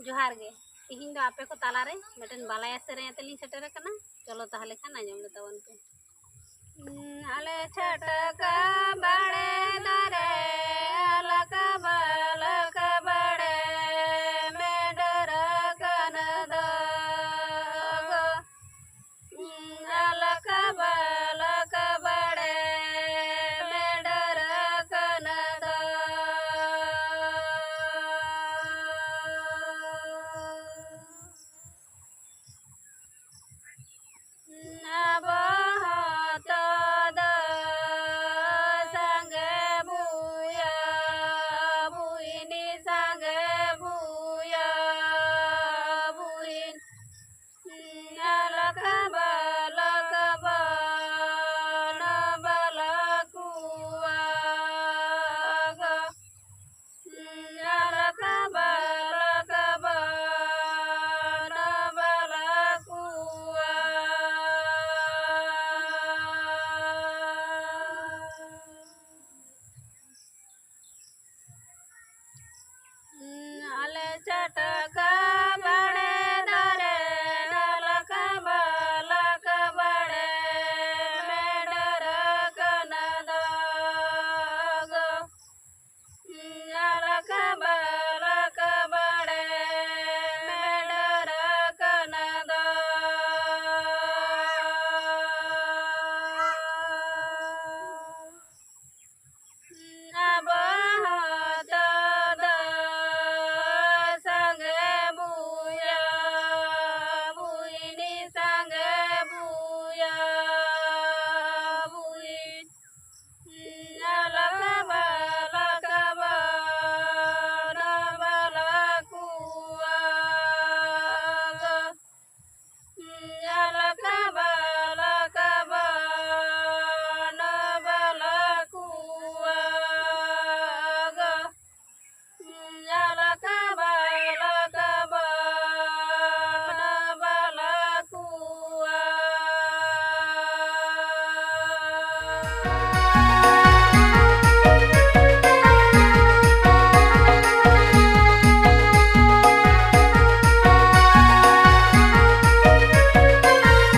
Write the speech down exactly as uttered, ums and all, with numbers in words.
ᱡᱚᱦᱟᱨ ᱜᱮ᱾ ᱛᱤᱦᱤᱧ ᱫᱚ ᱟᱯᱮ ᱠᱚ ᱛᱟᱞᱟᱨᱮ ᱢᱤᱫᱴᱮᱱ ᱵᱟᱞᱟᱭᱟ ᱥᱮᱨᱮᱧ ᱟᱛᱮ ᱞᱤᱧ ᱥᱮᱴᱮᱨ ᱟᱠᱟᱱᱟ᱾ ᱪᱚᱞᱚ ᱛᱟᱦᱚᱞᱮ ᱠᱷᱟᱱ ᱟᱸᱡᱚᱢ ᱞᱮ ᱛᱟᱵᱚᱱ ᱯᱮ᱾ ᱩᱸ, ᱟᱞᱮ ᱪᱷᱟᱹᱴᱠᱟᱹ ᱵᱟᱲᱮ ᱫᱟᱨᱮ